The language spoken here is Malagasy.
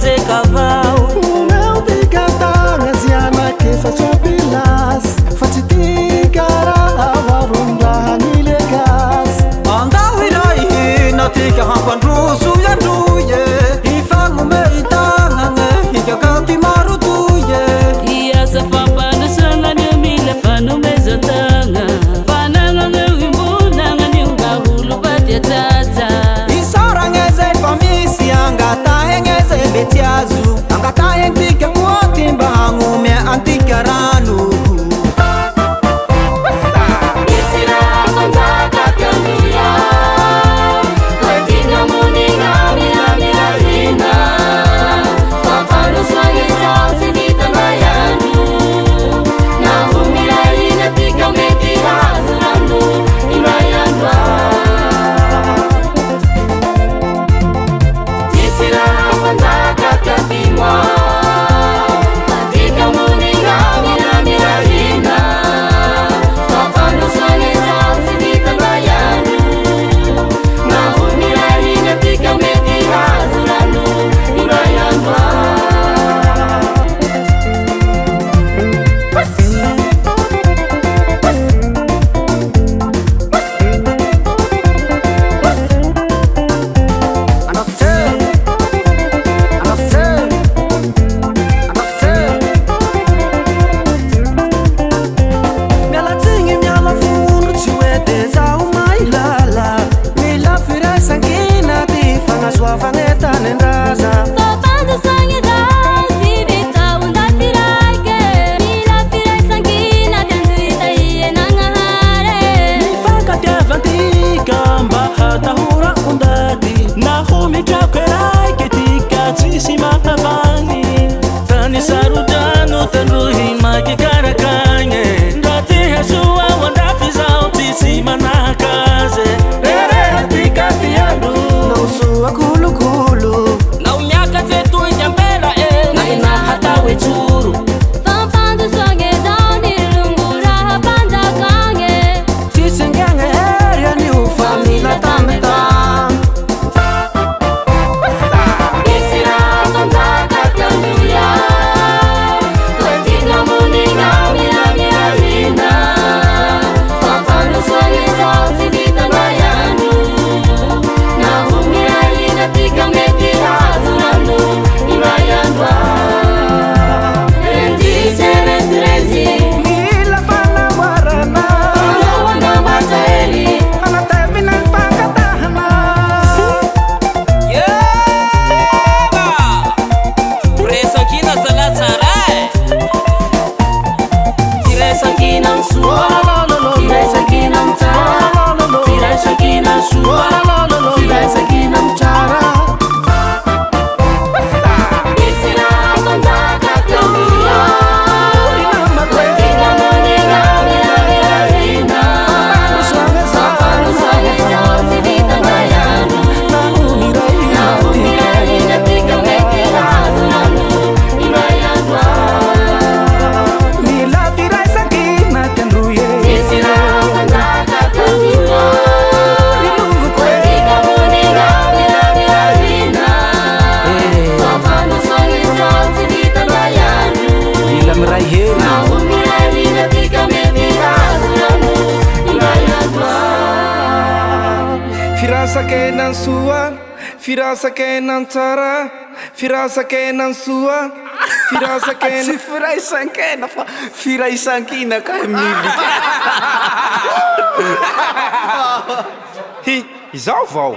Fanjeka avao. Omeo tika tagna zy anake fa tsy ampilasy fa tsy tika raha varon-draha ny le gasy. Andao hiray hina tika hampandroso i androy e, hifagnome tagnagne hikaka ty maro toy e. Ty asa fampandrosoana anio mila fanomezan-tagna, fanagnana iombonagna anio mba ho lova ty ajaja. Isaoragna zay fa misy, angatahegna zay mbe tsy azo, angatahegna tika koa ty mba hagnome antika rano. Misy raha fanjaka ty Androy fa tika monina mila mirahina. Fampandrosoana izao tsy vitanay andro, naho mirahina tika mety hahazo rano indray andro. Misy raha fanjaka ty atimo fa tika monina mila mirahina. Fampandrosoana izao tsy vitanay andro, naho mirahina tika mety hahazo rano indray andro. Mialatsigny miala fondro tsy hoe de zaho mailala. Mila firaisankina ty fagnasoavagna tanin-draza. Fampandrosoana izao tsy vita ho ndaty raike, mila firaisankina ty Androy tahien'Agnahary. Mifankatiavantika mba hatahora ondaty, naho mitrako raiky tika tsisy mahavany. Tany sarodrano tandrohy maky karakagny, ndra ty hasoa ho andafy zao tsisy manahaka azy. Rereha tika ty andro. Nao soa kolokolo. Nao miakatse toy ty ampela e, nahina hatao e tsoro. Fampandrosoana izao ny longo raha mpanjakagny. Tsisy angagna hery anio fa mila tamitamy. Misy raha fanjaka ty Androy fa tika monina mila mirahina. Fampandrosoana izao tsy vitanay andro, naho mirahina tika mety hahazo rano indray andro. Rendise rendrezy. Mila fanamboarana. Andao anambatra hely. Anatevina ny fangatahana. Eva! Firaisankina zalahy tsara e! Firaisankina ny soa, firaisankina ny tsara, firaisankina ny soa, firaisankina ny tsara. Misy raha fanjaka ty Androy fa tika monina mila mirahina. Fampandrosoana izao tsy vitanay andro, naho mirahina tika mety hahazo rano indray andro. Mila firaisankina ty Androy e. Misy raha fanjaka ty Androy fa tika monina mila mirahina. Fampandrosoana izao tsy vitanay andro, Mila miray hery. naho mirahina tika mety hahazo rano indray andro. Firasakena ny soa, firasakena ny tsara, firasakena ny soa, firasakena. Tsy firaisankena fa firaisankina ka milika. Hi, izao vao.